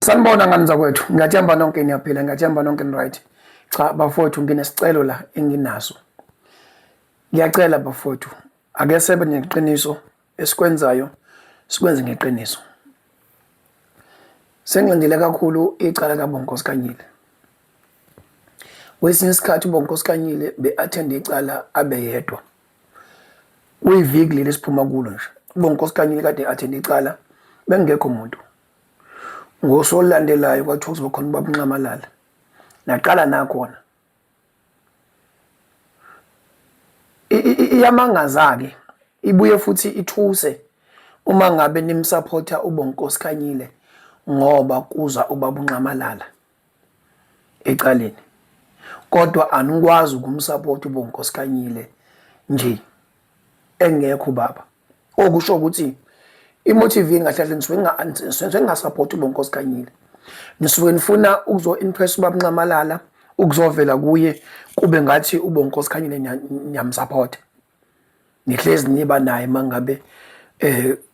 Sanibona ngani zakwethu, ngiyathemba nonke niyaphila, ngiyathemba nonke ni-right. Cha bafowethu, nginesicelo la enginaso. Ngiyacela bafowethu, ake sebe neqiniso esikwenzayo, sikwenze ngeqiniso. Sengilindele kakhulu icala kaBonkosi Khanyile. Kwesinye isikhathi uBonkosi Khanyile be-athende icala abe yedwa. Kuyiviki leli esiphuma kulo nje, uBonkosi Khanyile kade e-athende icala bekungekho muntu. Ngosuku olulandelayo kwathiwa kuzoba khona ubaba uNxamalala. Naqala nakhona. Iyamangaza-ke ibuye futhi ithuse uma ngabe nimsaphotha uBonkosi Khanyile ngoba kuza ubaba uNxamalala ecaleni. Kodwa anikwazi ukumsapotha uBonkosi Khanyile nje engekho ubaba. Okusho ukuthi imotive yenu kahle kahle nisuke ningasapoti uBonkosi Khanyile. Nisuke nifuna ukuzo-impress ubaba uNxamalala, ukuzovela kuye kube ngathi uBonkosi Khanyile niyamsapota. Nihlezi niba naye uma ngabe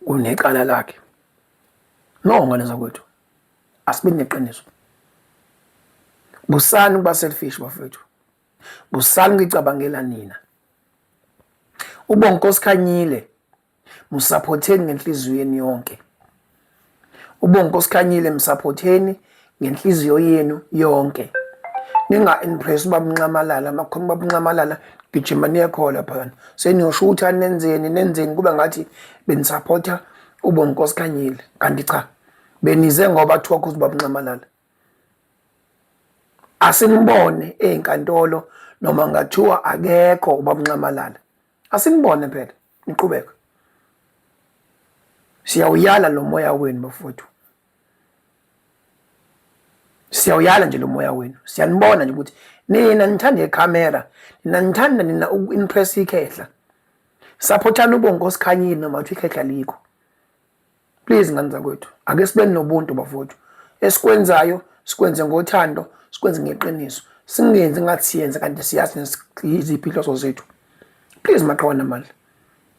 kunecala lakhe. No, ngane zakwethu, asibe neqiniso. Busani ukuba selfish bafethu. Busani ukuyicabangela nina. UBonkosi Khanyile musaphotheni ngenhliziyo yenu yonke. UBonkosi Khanyile msaphotheni ngenhliziyo yenu yonke. Ninga-impress ubaba uNxamalala, makukhona ubaba uNxamalala gijima niye khona phana. Seniyoshutha nenzeni nenzeni kube ngathi benisaphotha uBonkosi Khanyile kanti cha benize ngoba kuthiwa kuze ubaba uNxamalala. Asinibone ey'nkantolo noma ngathiwa akekho ubaba uNxamalala. Asinibone phela niqhubeka. Siyawuyala lo moya wenu bafowethu. Siyawuyala nje lo moya wenu. Siyanibona nje ukuthi nina nithanda ikhamera, nina nithanda nina uku-impress ikhehla. Saphothani uBonkosi Khanyile noma kuthiwa ikhehla alikho. Please ngane zakwethu, ake sibe nobuntu bafowethu. Esikwenzayo sikwenze ngothando, sikwenze ngeqiniso. Singenzi ngathi siyenze kanti siyazi iziphi inhloso zethu. Please maqhawe namandla.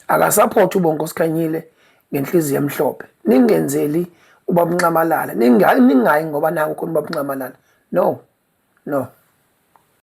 Akasaphothi uBonkosi Khanyile ngenhliziyo emhlophe. Ningenzeli ubaba uNxamalala. Ningayi ngoba naku khona ubaba uNxamalala. No. No.